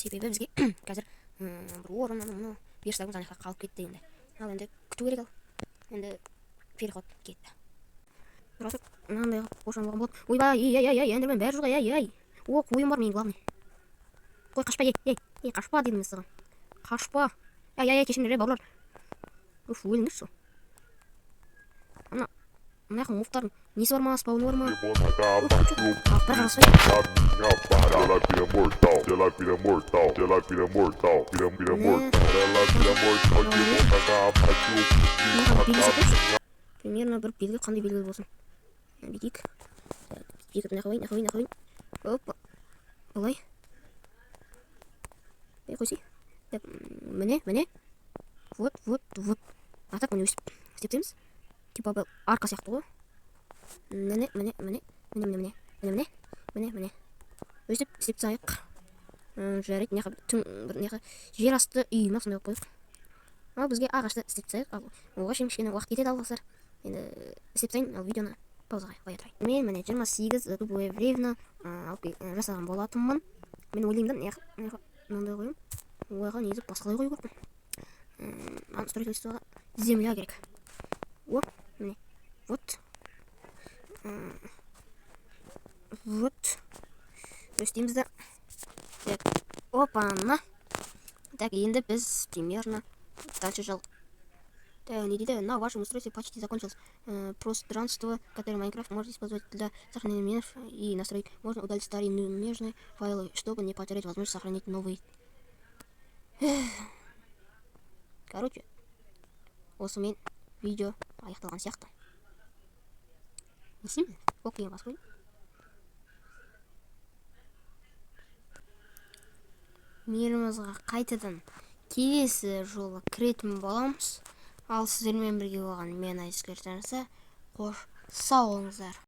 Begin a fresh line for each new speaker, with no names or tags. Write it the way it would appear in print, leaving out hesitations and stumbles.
Себебі бізге қазір бір орын, анау мынау верстагымыз ана жақта қалып кетті енді. Ал енді күту керек. Ал енді переход кетті. Просто мынандай қылып қоршап алған болады. Ойбай, ей, ей, ей, ей, эндермен бәрі жоқ, ей, ей. О, қойым бар менің, главный. Қой, қашпа, ей, ей, ей, қашпа дедім мен саған, қашпа. Ей, ей, ей, кешіріңдер, ей, бауырлар. Уф, өліңдерші. Ана мына жақта мобтардың несі бар ма, спауны бар ма? А, бір қараспай.
Ela vira mortal, ela vira mortal, ela vira mortal, vira vira mortal, ela vira mortal, que vou tacar
Мына белгі жасап, примерно бір белгі, қандай белгі болсын, бүйтейік. Так, екі, мына қояйын, мына қояйын, мына қояйын. Опа, былай, ей, қойсай. Так, міне, міне, вот, вот, вот. А так, міне, өйстіп істеп тастаймыз, типа бір арка сияқты ғой. Міне, міне, міне, міне, міне, міне, міне, міне, міне, міне, өйстіп істеп тастайық. Жарайды, мына жаққа түн бір, мына жаққа жер асты үй ма, сондай қылып қояйық. Ал бізге ағашты істеп тастайық. Ал оған шейін кішкене уақыт кетеді. Ал достар, енді істеп тастайын. Ал видеоны паузаға қоя тұрайын. Мен, міне, 28 дубовое бревна алып жасаған болатынмын. Мен ойлаймын да, мына жаққа мынандай қоямын. Ойға негізі басқалай қою керек қой. Маған строительствоға земля керек. О, міне, вот. Вот өстейміз да. Так, опа-на. Так, енді біз примерно дальше жал. Так, не дейді? На вашем устройстве почти закончилось пространство, которое Майнкрафт может использовать для сохранения миров и настроек. Можно удалить старые ненужные файлы, чтобы не потерять возможность сохранить новые. Короче, осымен видео аяқталған сияқты. Не істеймін? Ок деген басып қояйын. Мейірімізға қайтадан келесі жолы кіретін боламыз. Ал сіздермен бірге болған мен, Айскер. Қош сау болыңыздар.